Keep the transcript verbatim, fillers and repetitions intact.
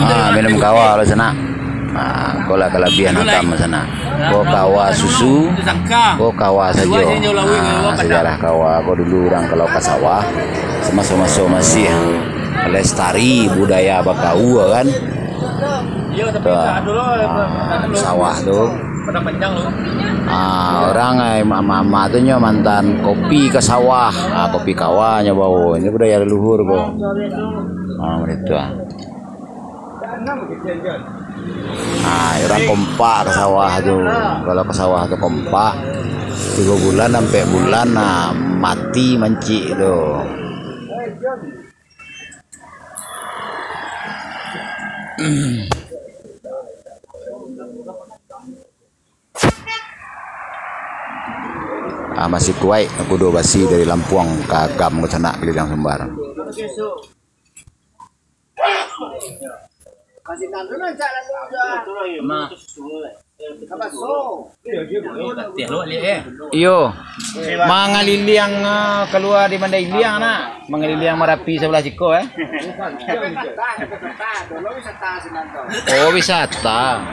Ah, minum kawa lah sanak. Ah, ko lah kalabiahan Antam sanak. Ko kawa susu, ko kawa sajo. Ah, sajarah kawa ko dulu urang kalau ka sawah, samaso-maso masih lestari budaya bakawa kan. Tu, ah, sawah tu. Ah, urang, eh, mama-mama tu nyo mantan kopi ka sawah. Ah, kopi kawa nyo bao. Ini budaya leluhur ko. Ah, baitu ah. Ah, urang kompak ka sawah tu. Kalau ka sawah tu kompak, tigo bulan, ampek bulan, ah, mati mancik tu. Ah, masih kuaik kudo basi dari Lampuang ka Agam ka sanak kaliliang Sumbar. Iyo, mangaliliang, ah, kalua di Mandai Iliang, nak. Mangaliliang Marapi sabalah siko, eh. Oh, wisata.